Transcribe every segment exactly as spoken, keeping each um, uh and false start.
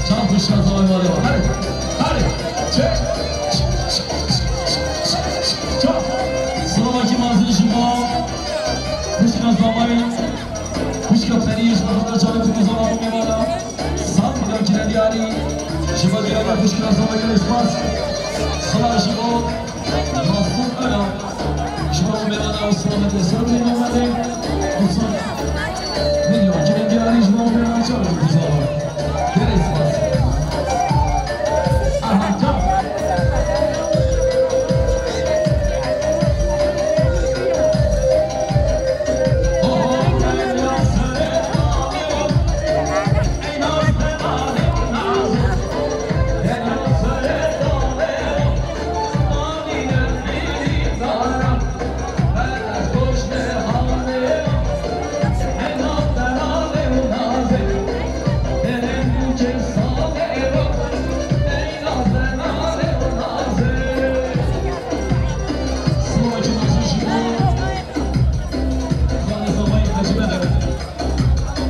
Çal xwişka zavay malê wan. Hadi. Hadi. Çek. Çal. Silavekî mezin ji bo xwişka zavayê, xwişka Periyê ji bo xatir canê Kurd û ziman û mêvana. Sed milyon kine diyarî. Ji bo diyarî xwişka zavayê gelek spas. Silav ji bo Mazlûm Öral. Ji bo mêvana û selametê ser û mêvanê. Olsun. Milyon kine diyarî ji bo mêvana çawa ji bo zava. Gelek spas. Aha, çawa.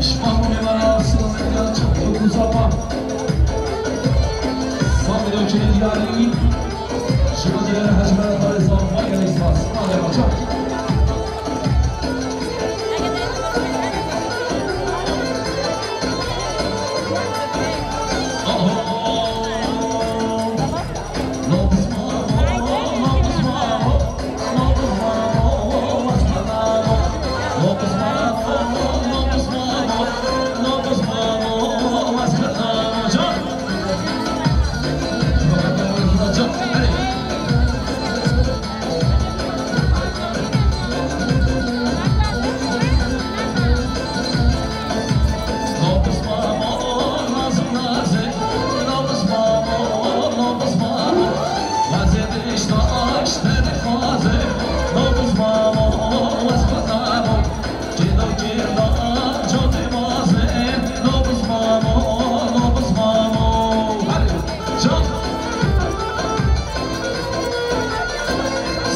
Şifa nûnê me ra, silavê ya çav û zava. Sed milyon kine diyarî. Şifa dilere hecmere parê zava, gelek spas. Hadi bakalım.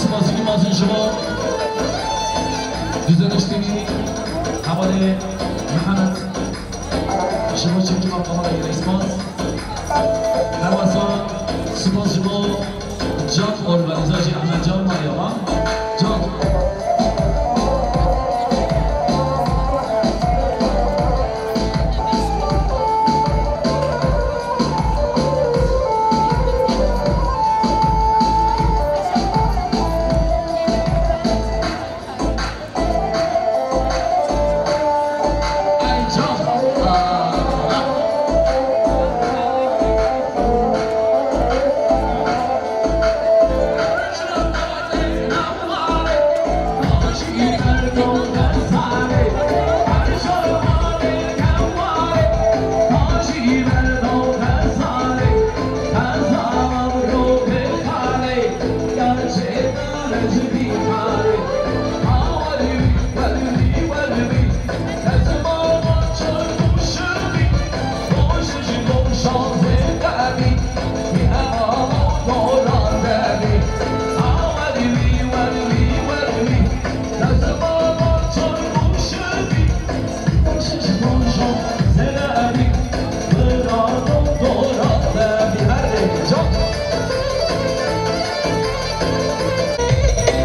Spasîkî mezin ji bo Güzel Eştekî, hevalê Mihemed. Ji bo çekî maqama gelek spas. Herwesa spas ji bo Can, organîza jî Ehmed Can Meryema. Can.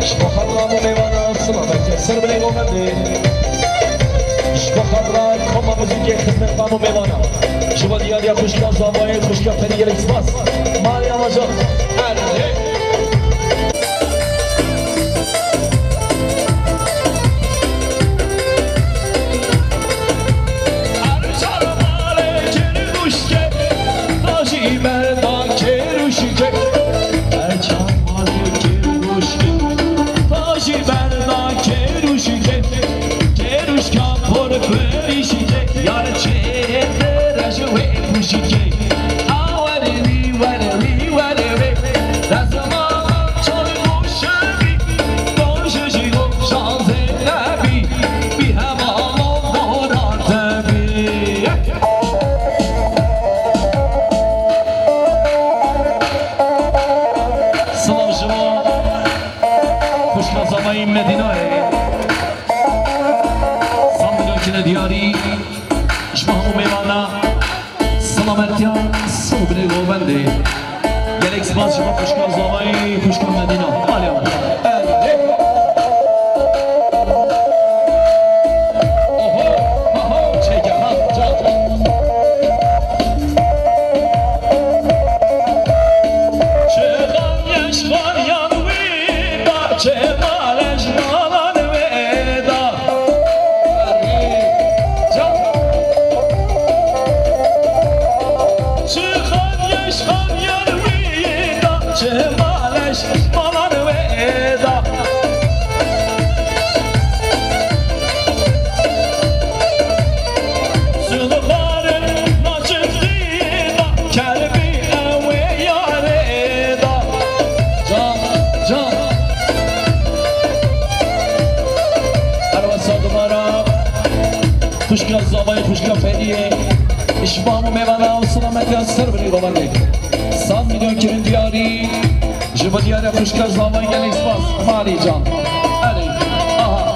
Ji bo xatira hemû mêvanan silametê ser binê govendê. Ji bo xatira koma muzîkê xizmet hemû mêvanan. Ji bo diyariya xwişka Zavayê, xwişka Perî gelek spas. Malê Amacan. Erê. Silav ji bo xwişka Zavayê Medînayê. Sandî kine diyarî. Ji bo hemû mêvana silametiya sor binê govendê. Gelek spas ji bo xwişka Zavayê, xwişka Medîna. Alya. Oho, oho, çeke, ha, ca, ca. Çiqan yeş var yan wî da, çiqan leş malan wê da. Çiqan yeş var yan wî da, çiqan leş malan wê da. Zulxarê naçik dî da, kerbî ew ê yarê da. Can, can. Erwesa dubara. Xwişka Zavayê, xwişka Feriyê. Ji bo hemû mêvana û silametiya ser binê govendê. Sed milyon kirin diyarî. Ji bo diyariya xwişka Zavayê gelek spas. Malê Can. Erê. Aha.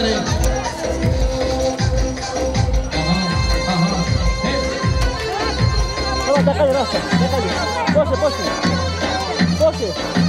Aha, aha. Hey. Tamam, dakika, rasta, dakika. Boşe, boşe. Boşe.